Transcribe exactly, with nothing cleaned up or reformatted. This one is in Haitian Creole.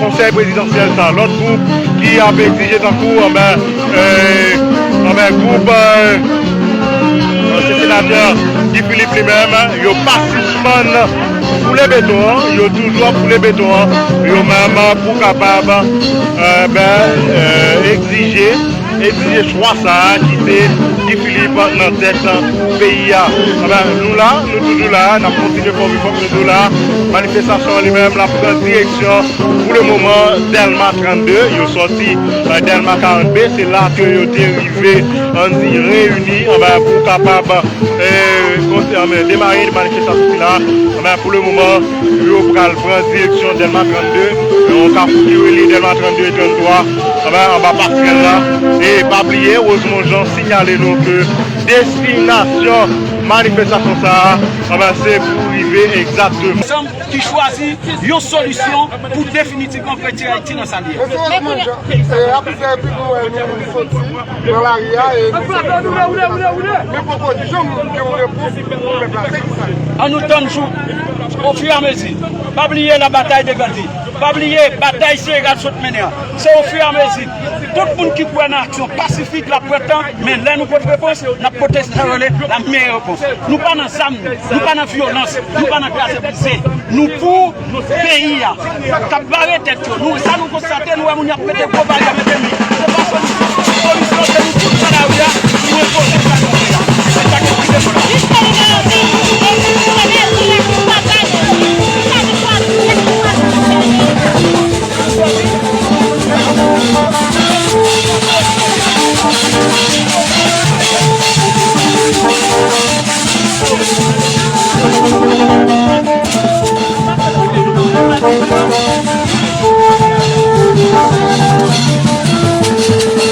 Konsèy prezidansyèl sa, lòt gwoup ki ap egzije tankou, anben, eh, anben, gwoup, eh, se senatè Guy Philippe li menm, yo pa sispann foule beton an, yo toujou ap foule beton an, yo menm pou kapab, eh, ben, eh, egzije egzije chwa sa a, kite Guy Philippe nan tèt peyi a. Anben, nou la, nou toujou la, n ap kontinye fè w, fòk nou di w la, manifestasyon an li menm, l ap pran direksyon pou le moman Dèlma trannde, yo sòti, eh, Dèlma karant B, se la ke yo te rive, ann di, reyini, anben, pou kapab, eh, konti-, anben, demare manifestasyon sila, anben, pou le moman, yo pral pran direksyon Dèlma trannde, yon kafou ki rele Dèlma trannde e tranntwa, anba, anba pasrèl la. E pa bliye, Rosemond Jean sinyale nou ke destinasyon manifestasyon sa a, anba, se pou rive egzakteman. Ansanm ki chwazi yon solisyon pou definitivman retire Ayiti nan sa l ye. Mesye Rosemond Jean, e, apre sa, epi nou wè nou soti nan lari a e nou soti nan manifestasyon. Men poko janm gen yon repons pou pèp la. Se ki sa? An nou tann jou, ofiramezi. Pa bliye la batay de Gandhi. Pa bliye batay Senegal sot mennen an. Se ofiramezi. Tout moun ki kwè nan aksyon pasifik l ap pran tan, men lè nou pot repons, n ap pote sa yo rele la meyè repons. Nou pa nan zam, nou pa nan vyolans, nou pa nan kraze brize. Nou pou peyi a, k ap bare tèt yo. Nou, sa nou konstate, nou wè moun y ap mete gwo bal, y ap mete mi. Se pa solisyon. Solisyon, se nou tout nan lari a, nou enpoze sa nou vle a. Se sa k ap kite nou la.